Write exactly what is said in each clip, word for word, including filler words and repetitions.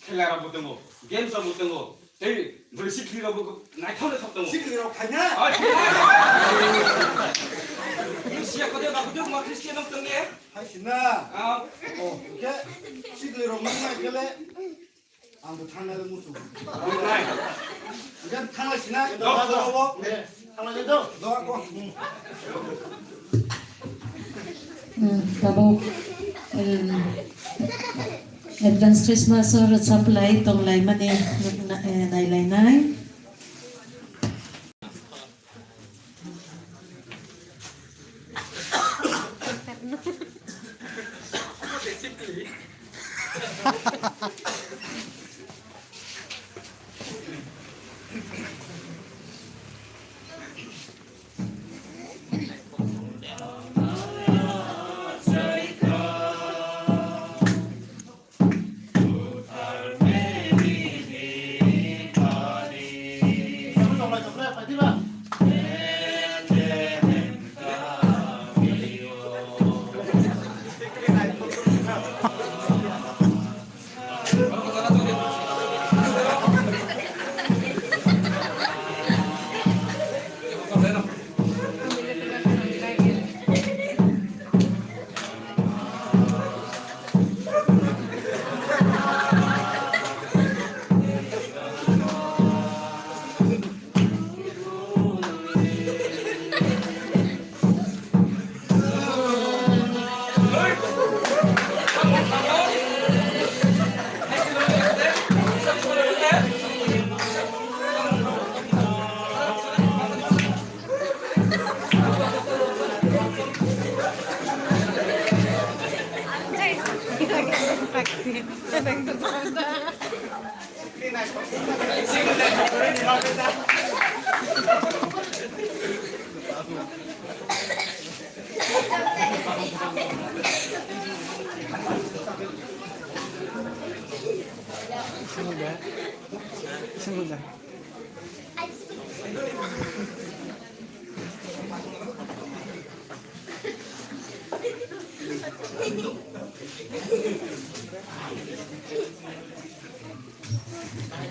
Khela rok bo tongo, games rok bo tongo, tei bwrwi sikli rok bo naithok naithok tongo. Sikli rok phaina? Ah, sikli. Nung siya kote ba kutuk ma Christian rok tong ye? Hai sina. Ah. Oh, oke. Sikli rok nung mai kele. Ang bo thangnai le musu. Nai. Oke, thanglai sina. Dok, dok. Dok, dok. Hmm, tabuk, um, Advance Christmas o rwchap lai tong lai mani na-, eh, nai lai nai.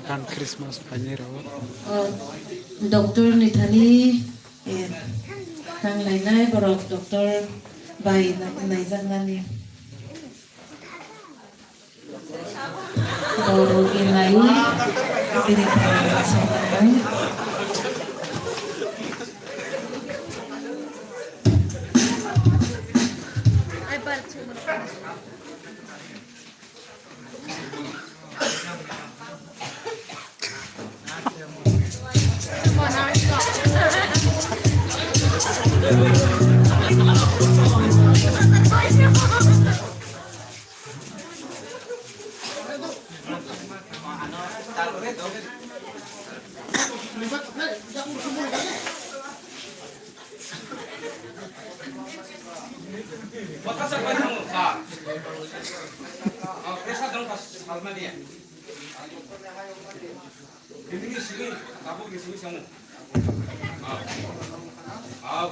Kan Christmas phainai rw. O, doctor ni thani, eh, tang lainai borok doctor bai na-, naijaknani. Borok ni naiwi bini thani. Kotha sa pai thango, sa. Ah, pressure dong, sa, salma dia. Bini sini, tabuk ni sini sango. Ah. Ah.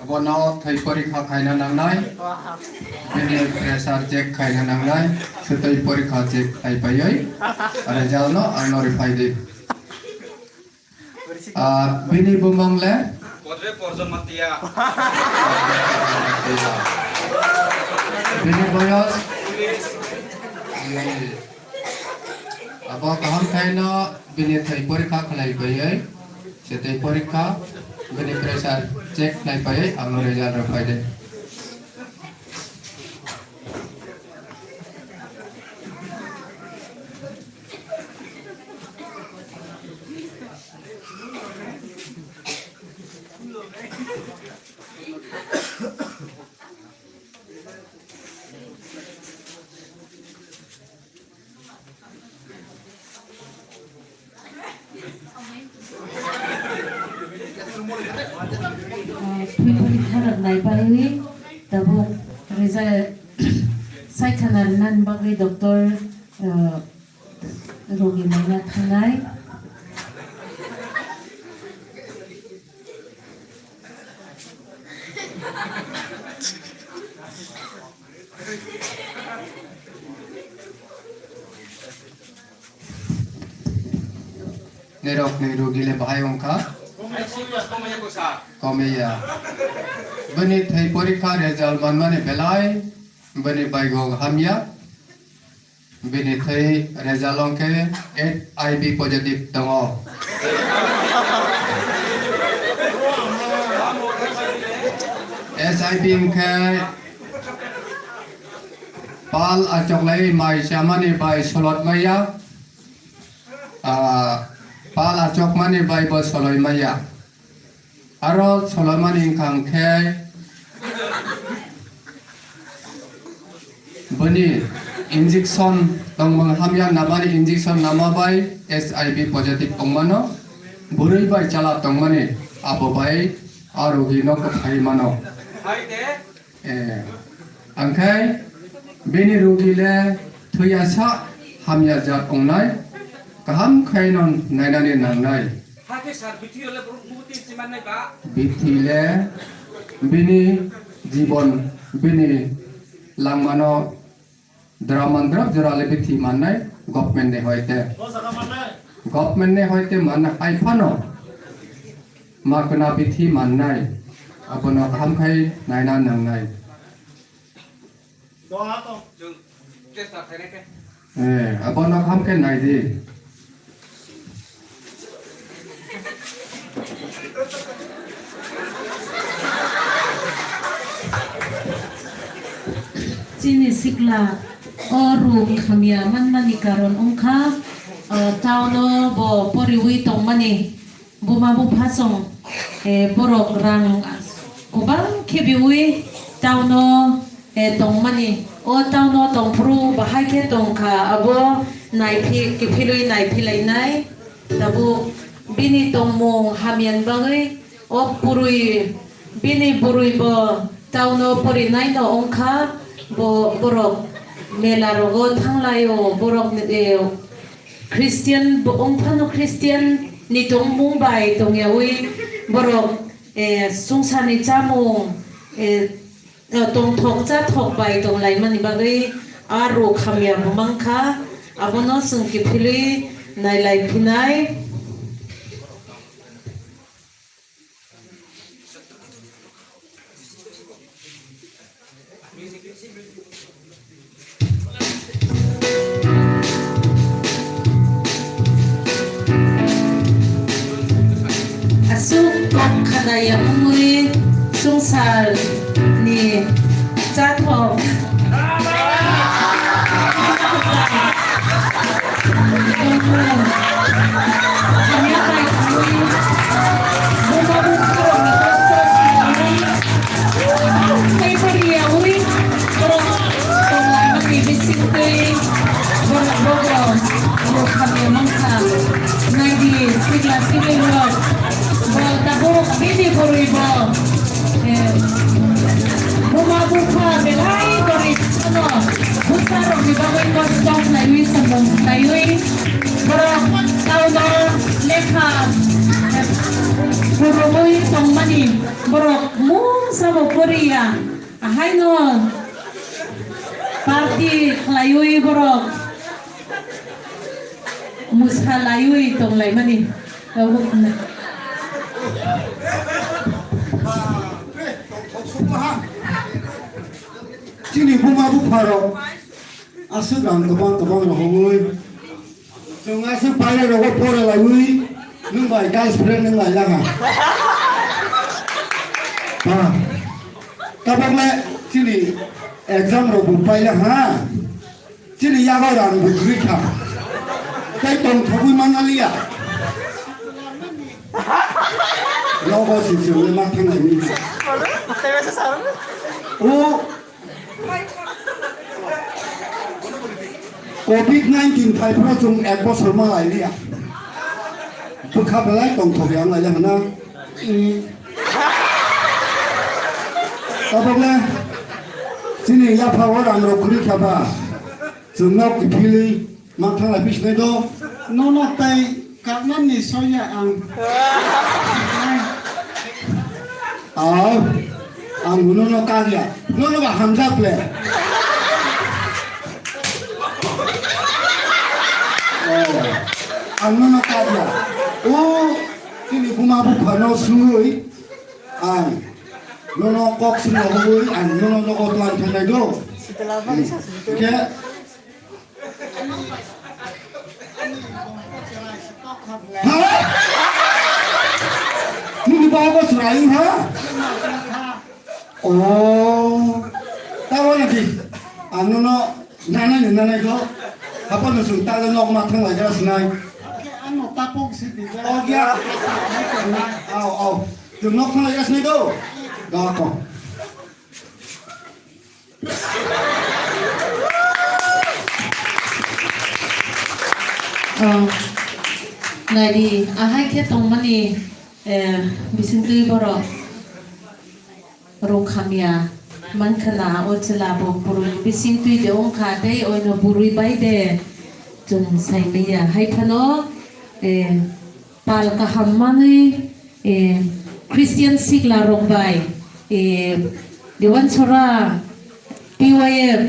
Abono thwi porikha khaina nangnai. Bini pressure check khaina nangnai. Swtwi porikha check khai paiwi. Result no ang no rifai di. Ah, bini bumung le? Podre porjon matia. Bini boyos? Abo kaham khaino bini thwi porikha khlai paiwi, se thwi porikha bini pressure check khlai paiwi ang no result rw phai de. Ah, thwi porikha rok nai paiwi tabuk result, Sai khana rwnani bagwi doctor, eh, rogi naina thangnai. Nirok ni rogi le bahai wngkha. Komei ya. Bini thwi porikha result manmani belai bini baigo hamya. Bini thwi result wngkhe H I V positive tongo. H I V wngkhe pal achoklai mai chamani bai solot maya. Ah, pal achokmani bai bo soloi maya. Aro soloimani wngkha hwnkhe bini injection tongmung hamya namani injection nama bai H I V positive wngmano, bwrwi bai chala tongmani abo bai a rogi no kwphai mano. Eh, angkhai bini rogi le thwiya sa hamya jat wngnai, kaham khaino nainani nangnai. Hakhe sir, bithi le borok muguti si mannai ba? Bithi le bini jibon, bini langmano draman drap jora le bithi mannai government ni hoite. Government ni hoite manna hai phano makna bithi mannai. Abono kaham khai naina nangnai. Eh, abono kaham khe nai di. Chini sikla o ruk hamya manmani karon wngkha, o, town o bo poriwi tongmani. Buma bupha chwng, eh, borok rang kwbang khebiwi town o, eh, tongmani. O town o tongphuru bahai khe tongkha, abo naiphi-, kiphilwi naiphilainai. Tabuk bini tongmung hamyani bagwi o purwi, bini bwrwi bo town o porinai no wngkha, bo borok mela rogo thanglaio, borok, eh, Christian bo wng phano Christian ni tongmung bai tongyawi borok, eh, swngcharni chamung, eh, tongthok chathok bai tonglaimani bagwi a ruk hamya bo mankha, abono chwng kiphilwi nailaiphinai. Aswk kok khana ya wngwi swngcharni chathok. Naidi, sikla sibai rok, bo tabuk bini bwrwi bo, eh, buma bupha belai borwi phano bwsa rokni bagwi kosto khlaiwi samung khlaiwi borok town o lekha, eh, phurugwi tongmani borok mungsa bo poriya. Ahaino party khlaiwi borok mwsalaiwi tonglaimani. Chini buma bupharok aswk ang kwbang kwbang rohorwi. Chwng aswk baire rogo pore laiwi nwng bai girlfriend nwng lai laga. Ha. Tabok le chini exam rok bo paila ha. Chini yago rang bo gri kha. Tai tong thogwi manaliya. Nogo si chwng le ma thanglai ni. O Covid nineteen phai phano chwng ek bosor ma lai liya. Bwkha belai tongthok ya wng lai le hwnna. Tabok le Chini yapha o rang rok kwrwi kha ba. Chwng nok kiphilwi ma thanglai phi sinai do. Nono tei kaknani soya ang. Aw, ang nono kagya. Nono ba hamjak le. Oh, ang nono kagya. O, chini buma buphano sungwi ang nono kok swngo hwnwi ang nono nogo tlang thangnai do. Hwnkhe, ha? Nini bago chwrai wngkha? Oh, tamo nahi? Ang nono nanai ni nanai do. Hapan no sung talo nok ma thang lai gas nai. Ano tapok si di. Oh, ya. Au, au. Tu nok thang lai gas nai do. Da ko. Oh, nai di, ahai khe tongmani, eh, bising twi borok. Rwkhamya mankha na, o chwla bo bwrwi bising twi de wngkha tei oino bwrwi bai de chwng saimanya. Hai phano, eh, pal kaham manwi, eh, Christian sikla rok bai, eh, Dewansora P Y F,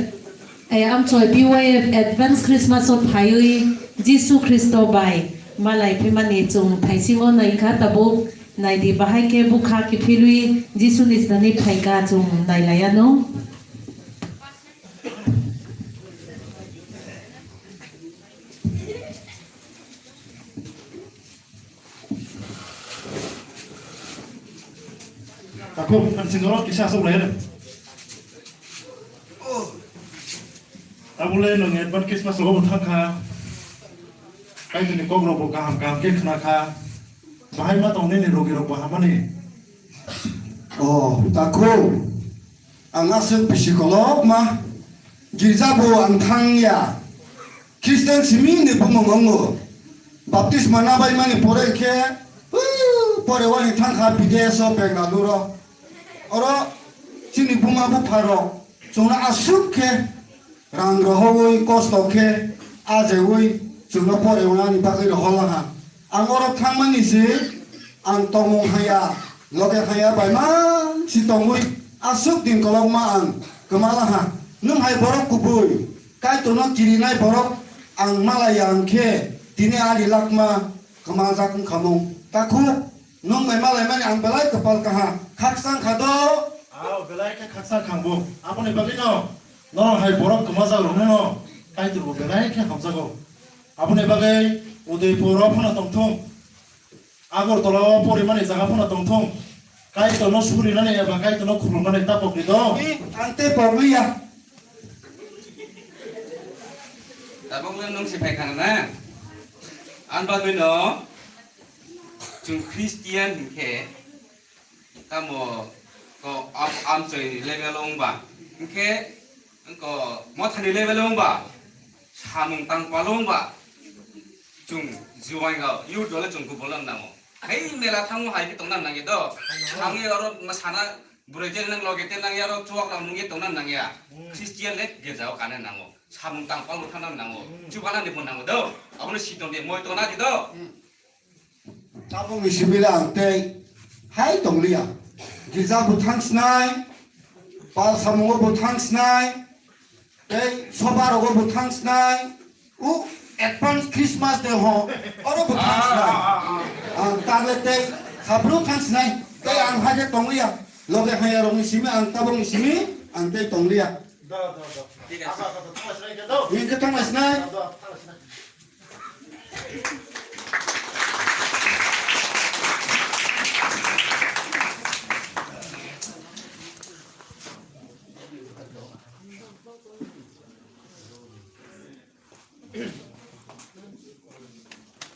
eh, amchoi P Y F Advance Christmas o phaiwi Jisu Khristo bai malai phimani chwng thaisingo naikha tabuk. Naidi, bahai khe bwkha kiphilwi Jisuni snani phaikha, chwng nailaianw. Takhuk, ang singoro kisa aswk lai. Tabule nwng advance Christmas rogo bo thangkha. Kaisini kok rok bo kaham kaham khe khna kha. Bahai ma tong nini rogi rok bo hamani. Oh, takhuk. Ang aswk bisi kolokma. Girja bo ang thangya. Christian simi ni bumung wngo. Baptisma nabaimani pore khe, uh, pore wani thangkha bidesh o Bengaluru o. Oro chini buma bupha rok chwngno aswk khe rang rohorwi kosto khe ajeui chwngno pore wngnani bagwi rohorlaha. Ang oro thangmani se ang tongmung haya, loge haya bai mansi tongwi aswk din kolokma ang kwmalaha. Nwng hai borok kubui, Kaitorno kirinai borok ang malaya hwnkhe tini ani lakma kwmajak wngkhamung. Takhuk, nwng bai malaimani ang belai kwpal kaham, khaksa wngkha do? Ao, belai khe khaksa wngkha bo. Aboni bagwino norok hai borok kwmajak rokno Kaitor bo belai khe hamjago. Aboni bagwi Udaipur o phano tongthung. Agartala o porimani jaga phano tongthung. Kaitorno surinani eba Kaitorno khulumnani ta pokni do. Ang tei pokliya. Tabukno nwng se phaikha na? Ang bagwino chwng Christian hinkhe tamo ko am-, amchoi level o wngba. Hinkhe Wngkha mothani level o wngba, samung tangpalo wngba, chwng juaing o, youth dole chwng kubulna nango. Hai mela thango hai khe tongna nangya do. Thangwi oro sana bwrwi tel nang loge tel nang ya oro chuwak rok nungya tongna nangya. Christian le girja o kana nango. Samung tangpalo thangna nango. Chubanani bo nango do. Abono siton de moi tongna di do. Tabukni simi le ang tei hai tongliya. Girja bo thang sinai, pal samungo bo thang sinai, tei soba rogo bo thang sinai, u advance Christmas de ho, oro bo thang sinai. Ang tagle tei sabru thang sinai, tei ang hai khe tongliya. Loge haya rokni simi ang tabukni simi ang tei tongliya. Hingke thang sinai.